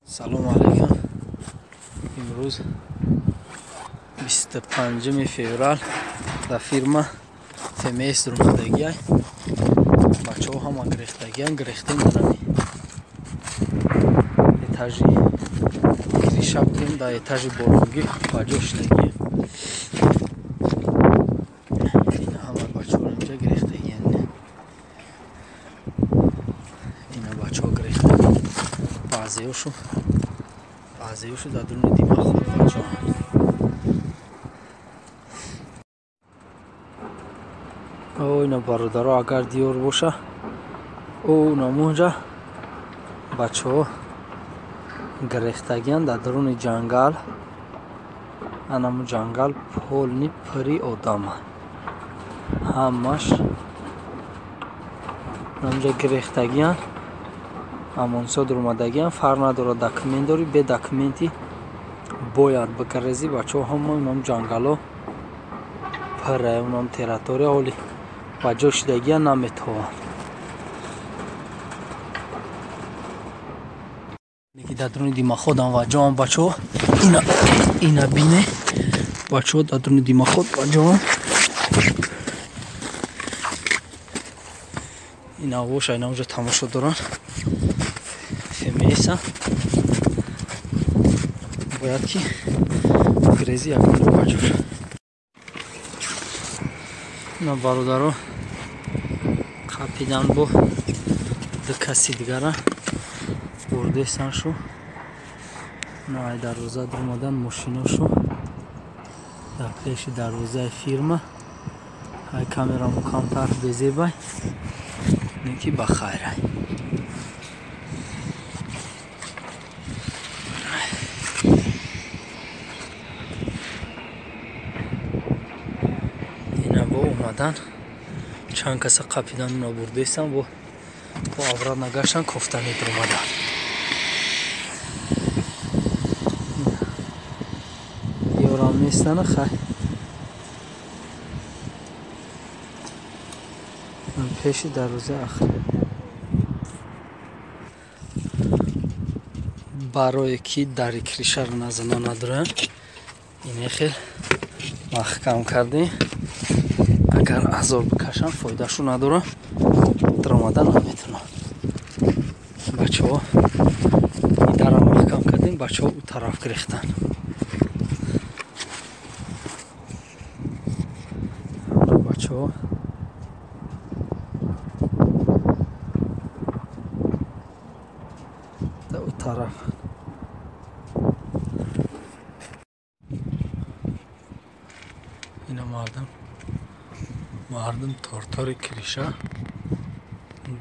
Салому алейкум. Имрӯз 25 феврал дар фирма ФМС рӯмадагиай. Бачаҳо ҳама гирехтагиан, гирехтем дар ҳами этажи криша будем, дар этажи болонгӣ ба ҷо шидагӣ. Ина ҳама бачаҳо инҷа гирехтагиан. Ина бачаҳо гирехтагӣ. Баъзеҳошу дар дуруни димаход бачаҳоанд. Ина бародаро, агар диёр боша, о намунҷа бачаҳо гирехтагиан дар дуруни ҷангал. Анаму ҷангал полни пури одама, ҳамаш намунҷа гирехтагиан, амонсо дуромадагиан. Фарқ надорад документ дорӣ, бе документи бояд бикарезӣ. Бачаҳо ҳама инам ҷангало пура, унам территория ҳоли ба ҷо шидагиан наметавонанд. Ки дар дуруни димаходам ва ҷоам бачаҳо, ина бине бачаҳо дар дуруни димаход ва ҷоам. Ина воша, ина унҷа тамошо доранд. ФМС-а бояд ки грези яконҷо баҷор. Ина бародаро қапидан бо ду каси дигара бурдесан шу. На ай дарвоза дуромадан мошиношу дар пеши дарвозаи фирма. Ай камерамо камтар безебай, не ки ба хайрай. Ина бо омадан чанд каса қапидан, уна бурдесан, бо обратно гаштан, кофта медуромадан. Ёрам нестана, хай пеши дарвозаи ахир. Барое ки дари кришаро назана надоранд, ине хел маҳкам кардем. Агар азоб бикашам, фоидашу надорам, даромада наметавонам. Бачаҳо дара маҳкам кардем, бачаҳо у тараф гирехтанд. Бачаҳо да у тараф. Ина мардум тортори криша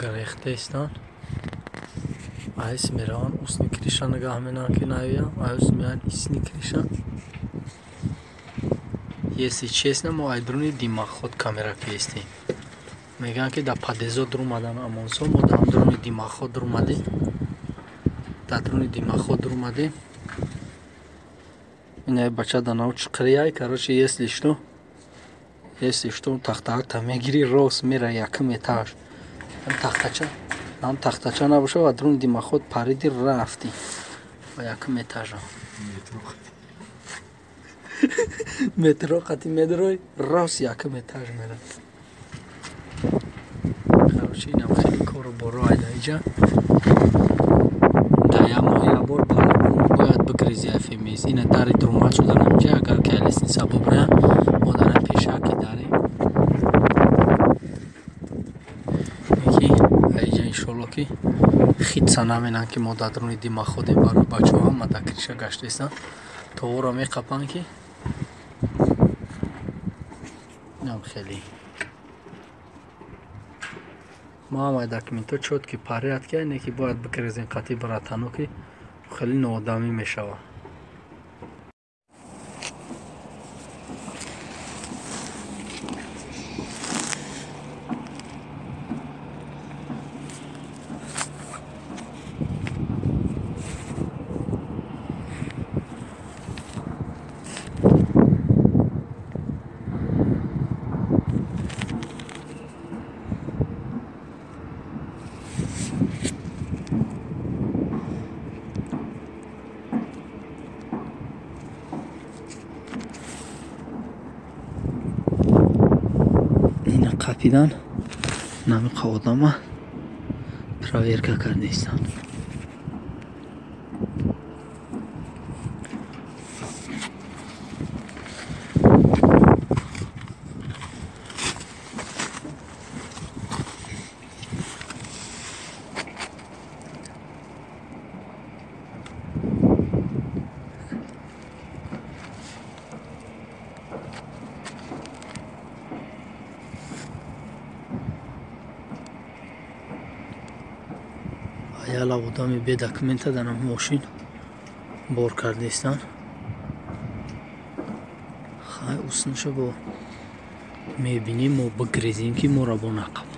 гирехтаистанд. Айс мераванд, усни криша нигаҳ менаванд, ки наёям. Айс меянд исни криша. Если честно, мо ай дуруни димаход камера киестем. Мегӯянд, ки дар подъездо дуромадан амонсо, мо дар дуруни димаход дуромадем. Дар дуруни димаход дуромадем. Ина бача дар нав чиқирияй. Короче, если что, тахтаакта мегирӣ, рост мера якум этаж. Ам тахтача набоша, ва дуруни димаход париди рафтӣ ба якум этажа. Метро қати медрой, рост якум этаж мера. Короче, инам хеле кору боро айда иҷа. Дар як моҳ як бор бояд бигрези ФМС. Ина дари дуромад шудан инҷа, агар ки лестница бубрам, мо дар пешаки дарем. Ки айҷа иншолло ки хитса наменанд, ки мо дар дуруни димаходем. Барои бачаҳо ҳама дар криша гаштаистанд. Товора меқапанд, ки инам хеле мо ҳамаи документҳо чётки порядке, не ки бояд бигрезем қати братану, ки хеле ноодамӣ мешавад. Қапидан намиқа одама проверка кардистанд. Яла одами бе документа дар мошин бор кардистанд. Хай, уснаша бо мебинем, мо бигрезем, ки моро бо нақаб.